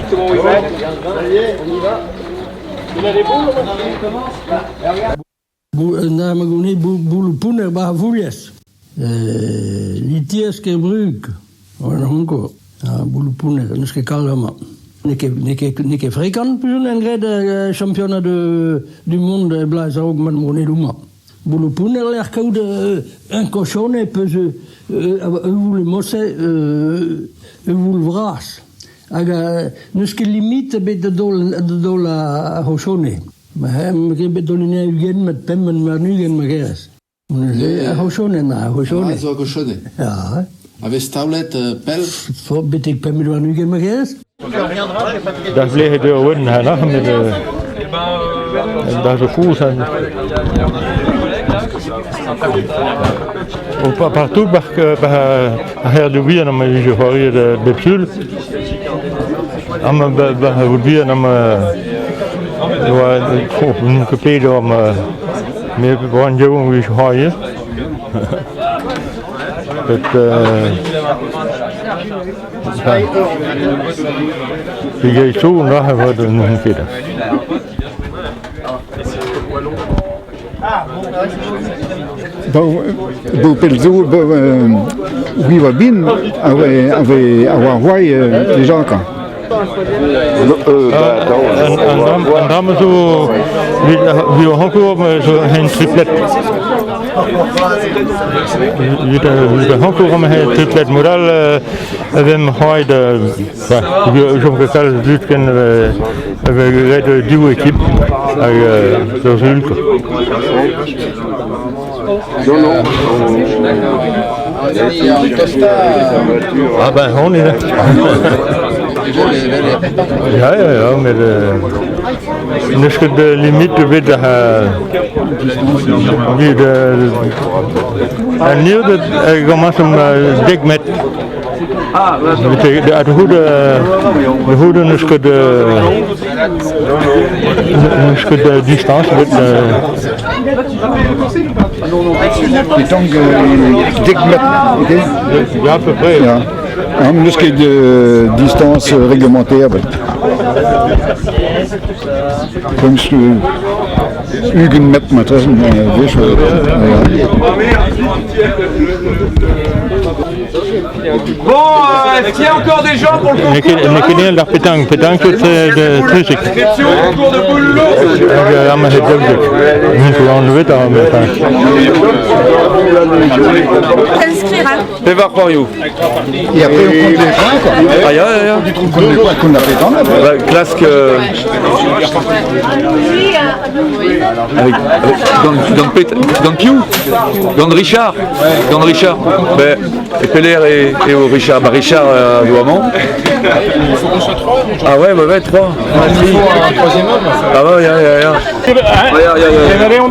Exactement où il va être. On y va. Il a des boules. Na ma gone bouloù pounner 'ba ar Vouliez. Litiez Kerbrug, war an Honko. Ha bouloù pounner, n'eus ket kalz amañ. N'eo ket, n'eo ket, n'eo ket frekant peogwir en graet championnat du monde bloaz a-raok ma monet homañ. Bouloù pounner lec'h kaout un cochonnet peus ur voul mosse, ur voul vras. Hag n'eus ket limit ebet da daol ar c'hochone. Ma ket bet daol 20 met 25 ma kerez. Neuze ar c'hochone, ar c'hochone. Ah, zo ar cochonnet. Ya. A vez taolet pell? Betek 25 ma kerez. Da vlehet eo oan hanañ met da zo kozh O partout ar c'hêrioù bihan amañ e vije c'hoariet bep sul. Amañ 'ba ar vout bihan amañ e oa n'on ket pet amañ met bremañ yaouank e vije c'hoariet. Met pegeit zo neuze avat n'on ket. Bo pell zo vi oa bin a oa c'hoari dija kwa. An dra-mañ zo evit ar c'honkour zo un triplet. Evit ar c'honkour emañ un triplet mod all e vemp c'hoari da chom ket kalz dud ken e vez graet div ekip hag ur sul kwa. Ah ben on est là. Ya, ya, ya, met n'eus ket limit ebet evit an nebeud a gomañsomp dek metr. Da c'houde n'eus ket n'eus ket distañs ebet. Petank dek metr, ok? Ya, à peu près. Ya. N'eus ket distañs réglementaire ebet. Komz 20 metr marteze, wech. Bon, est-ce qu'il y a encore des gens pour le concours N'eo ket ket d'ar petank, petank eo trezek. Inscription au concours de boules lourdes. Hag amañ eo daouzek. N'int ket anvet ar petank. S'inscrire, hein. Pevar c'hoarioù. Et après on compte les points quoi. Ah ya, ya, ya. On compte les points qu'on a fait dans Bah, klask avec, avec, gant, gant, Pet, gant piv Gant Richard Gant Richard. Ben, e pelec'h eo Richard Bah Richard a zo amañ. Ah ouais, ouais, ouais, trois. Ah ouais, ya, ya, ya. Ya, ya, ya.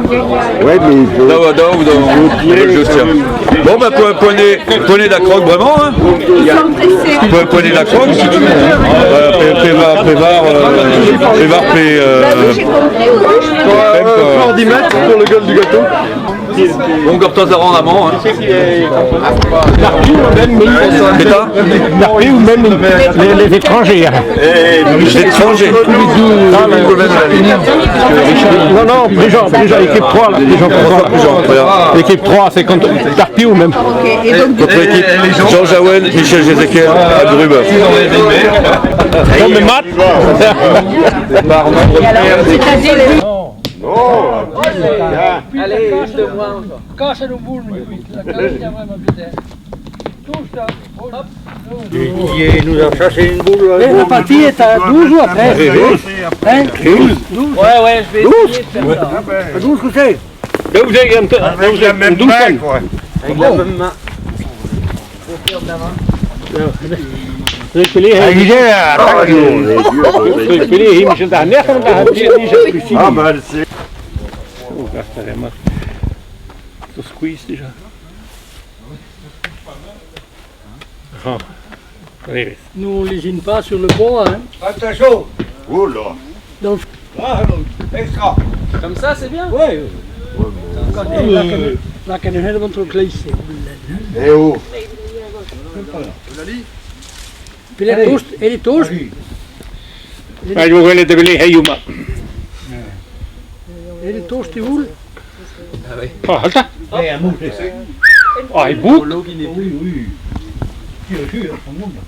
Ouais, mais il faut... Daou, daou, daou, juste, tiens. Bon, bah, prenez, prenez la croque vraiment, hein. Prenez la croque, si tu veux. Prévar, prévar, prévar, pré, 10 mètres pour le gueule du gâteau. Bon, gortoz a ran amañ. Hein. Petra ou même les, les étrangers. Les étrangers. Non, non, Prigent, Prigent, équipe 3, là, Prigent, Prigent, voilà. Équipe 3, c'est contre Tarpi ou même. Contre l'équipe Jean Jaouen, Michel Jezequel, Grub. Non, mais Matt. Allez, Qui nous a chassé une boule. La partie est à 12 ou à 13 Hein 12. Ouais, ouais, je vais essayer de faire ça. 12 que c'est Avec la même main, quoi. Avec la même main. Ah, bah, c'est. Nous, on lésine pas sur le bois. Hein. Attention. Oh là. Donc, Extra. Comme ça, c'est bien. ouais. Laat ik helemaal terug lezen. Eh oh. Elle est toast, elle est toast. Ma jo gwelet e vele heioù ma. E tost e voul. Ah, halta. Ah, e bouk.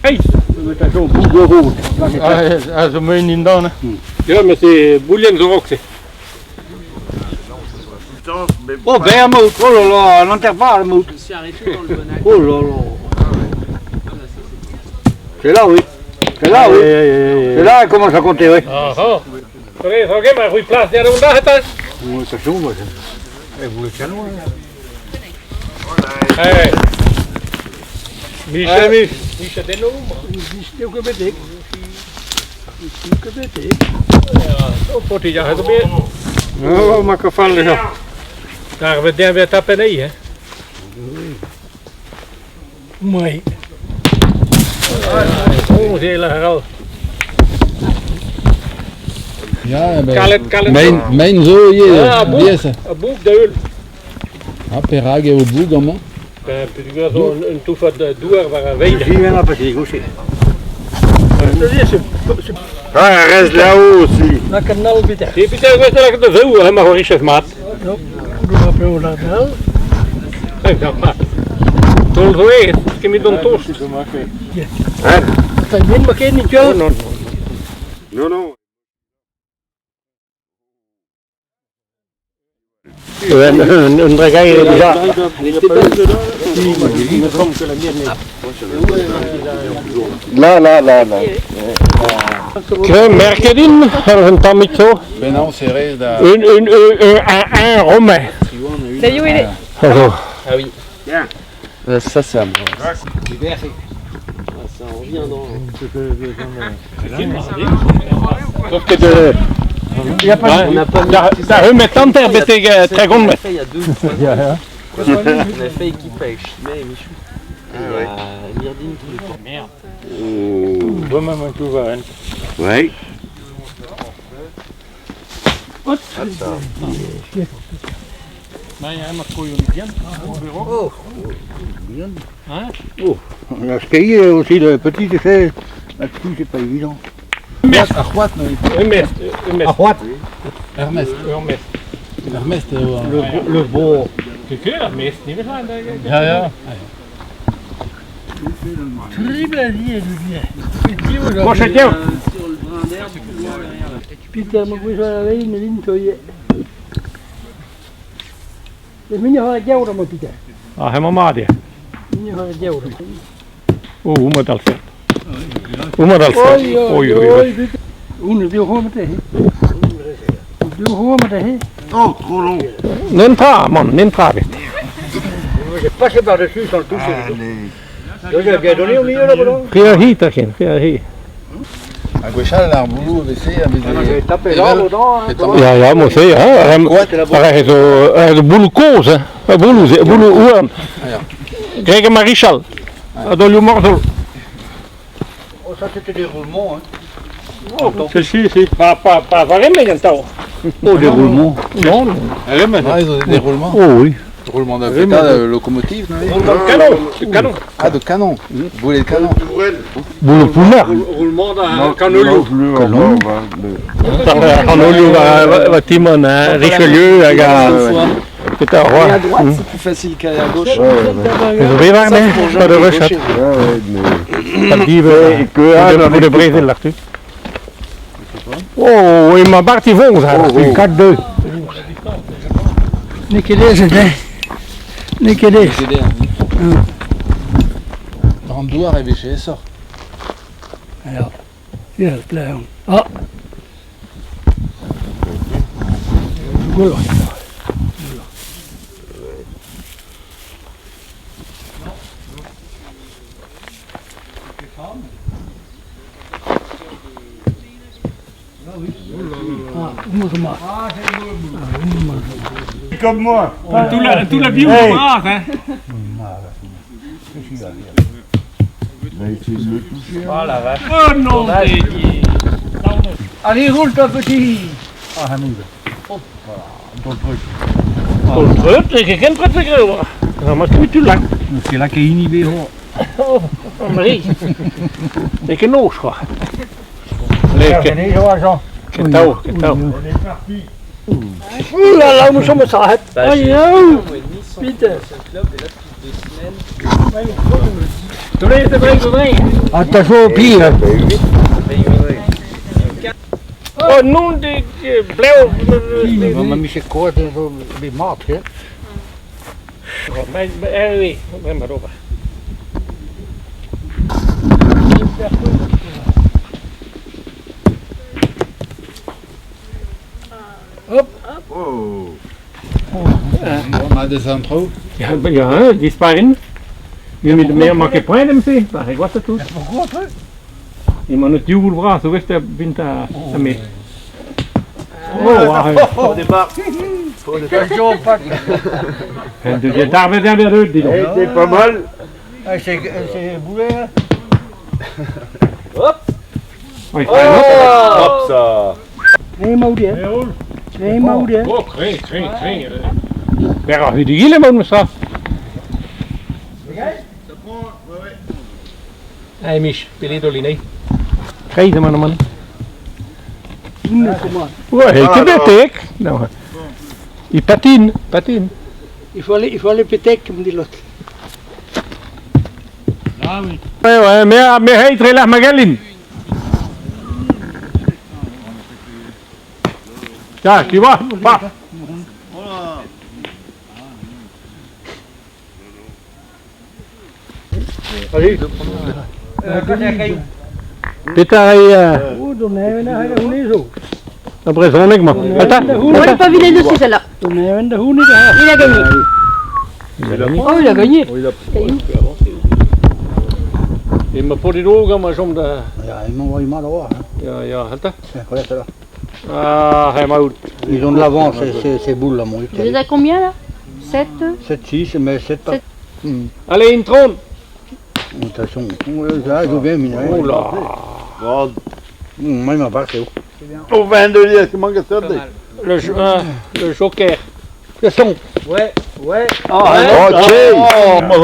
Hey. Ah, zo meun in dan. Ja, maar c'est bouillon zo rok, c'est. Oh, ben mout, oh là là, l'intervalle mout. Oh là là. C'est là, oui. C'est là, oui. C'est là, elle commence à compter, oui. Ah, ah. Oké, oké, maar goede plaats daar onder het is. Hoe is dat zo, maar? Hoe is dat nou? Hey. Misha, Misha Denno. Ja, poti ja, het weer. Oh, maar ik val ja. Daar we daar weer tappen nee, hè. Mooi. Oh, hele geral. Ja, ben... Kalet, kalet. Mein, mein zo ivez, Ah, bouk. diaes. A bouk da heul. Ha, perak eo bouk amañ. Ben, peogwir zo un toufad douar war ar veid. Ah, reste là-haut aussi. La canal bitter. Ti pita gwez lak da zeu, hè, maar hoor is maat. Ja, maar. Tol zo e, kemit don tost. Ta yen ma ken ni tjol. Non, Non, non. Un dragail déjà. Là, là, là, là. Kre merkedin, un tammig zo. Penaos e rez da... Un, un, un, un, un romain. Also. Ah oui. Ça, c'est à moi. Sauf que de... Da remet anter betek tregont met. Il y a deux ou trois ans. On a fait équipe avec Chimay et Michou. Et il y a Myrdine qui le porte. Merde. Oui. Oh, la ski aussi, le petit, tu sais, là-dessus, c'est pas évident. Ar c'hoad, no. Hermès, Hermès. À droite, Hermès. Hermès. Hermès eo. le bon. Keke, Hermès, ni vet Ja, ja. Bon, chacun. Peter ma gwez war a vein ne vin to ye. Le mini ha diaour ma Peter. Ah, hemañ mat eo. Mini ha diaour. Oh, houmañ dal fert. Houmañ dal fert. Oi, oi, oi. Un div ho mate he. Div ho mate he. Oh, trop long. Nen tra, man, nen tra bet. J'ai passé par-dessus sans le toucher. Allez. J'ai bien donné au milieu, là, bon. Ria hi, tachen, ria hi. A gwechall ar boulou a vese a veze... Tapé là, dedans. hein, comment Ja, ja, mo se, hein. Ar zo, ar zo boulou koz, hein. Ar boulou, ze, boulou ouan. Greg Marichal. A dolioù morzol. Oh, ça, c'était des roulements, hein. Si, si, si. Pa, pa, pa, va remet an tao. Oh, des roulements. Non, non. Ah, ils ont des roulements. Oh, oui. Roulement de pétard, de locomotive, non Canon, canon. Ah, de canon. Boulet de canon. Boulou poumer. Roulement d'un canolio. Canon. Canolio va, va timon, hein. Richelieu, hag a... Peter Et à roi. droite, c'est plus facile qu'à la gauche. Zo bevar, ne? Pa de rechat. Pa div, de brezel, l'artu. Oh, e ma barti vonz, hein. 4-2. Ne ket ezet, eh. Ne ket ez. An douar e veche esor. Ja. Ja, plein. Ah. Gwelloc'h. Ah, oumeur zo mat. Ah, oumeur zo mat. Comme moi. Tout la, tout la bio Hey. bras, hein. Oh non, t'es dit. Allez, roule, toi, petit. Ah, Hamoud. Oh, voilà, dans le truc. Tol treut, e ken treut e greu. Ah, ma ket tu lak. C'est là qu'il est inhibé. Oh, Marie. E ket noz, quoi. Allez, Ketao, ketao. Ouh là là, nous sommes s'arrête. Aïe, aïe. Putain. Attention au pied. hein. Oh non, de blauw. Maar misschien kort en zo bij maat, hè? Maar oui, maar op. On a des intros. Ja, ja, die sparen. Je moet meer maken point MC, maar ik was het toen. Je moet het duwel bra, zo is dat bint a mee. Oh, wow. Au départ. En de je daar weer weer uit, die dan. C'est pas mal. Ah, c'est boulet, hè? Oh, ik ga op. Hop ça. Nee, maudit, hè. Nee, maudit, hè. Oh, kring, kring, kring. Daar had je die man straf. Hey Mich, Peledo Linné. Krijg je man man. Ouais, ik heb het ik. Nou. Il patine, patine. Il faut aller péter, comme dit l'autre. Ouais, ouais, mais hey, très là, Magalin. Tiens, tu vois, paf. Petra eo Oh, dan hebben we de hoen zo. ar brezhoneg ma. Attends, On l'a pas vu les deux, c'est celle-là. Dan hebben we de hoen niet. hè. Il a gagné. Oh, il a gagné. E ma pot dit ma jom da... Ja, ils m'ont envoyé mal au hein. Ja, ja, halta. Ouais, ça va. Ah, he maout. Ils ont de l'avance, ces boules là, mon Vous êtes à combien là? 7. 7, 6, mais 7 pas. Sept. Allez, intron. Attention, ça, ils ont bien mis. Oh là. Bon, Moi, il m'a pas fait. au 22 comment que ça Le joker. Le son. Ouais, ouais. Ok.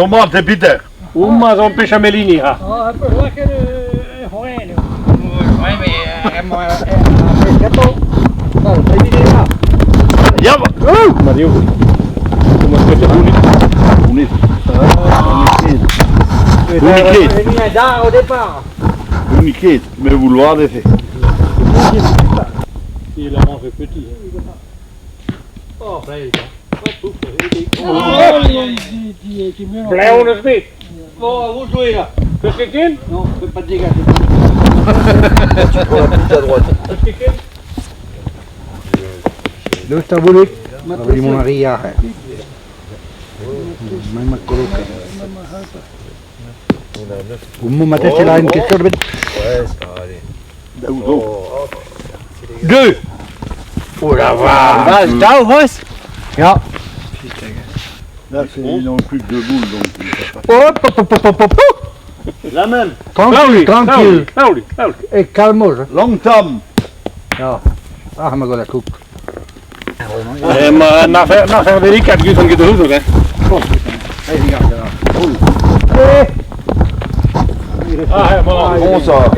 Oh, c'est Peter. Ouma zon pechamelini, ha. Ah, un peu lekker horijn. Ouais, mais. Ja, Ma diou. Comment est-ce que c'est Unique. Unique. au départ. Unique. Mais vouloir des faits. Il a mangé petit. Oh, Blauw is niet. Bon, vous jouez là. Qu'est-ce que c'est? Non, fais pas de dégâts. Tu prends la petite à droite. Dove sta voler? Avremo una ria. Ma coloca. Un ma testa là in che sorbe. Ouais, ça va aller. Oh, hop. Deux. Oh la vache. Ciao, was? Ja. Là, ils n'ont plus que deux boules, donc. Hop, hop, hop, hop, hop, hop. La même. Tranquille, tranquille. Tranquille, tranquille. E calmos. Long tom. Ja. Ah, ma la coupe. Eh, maar na ver de ik had van gedoe, hè. Ah, maar Bon ça.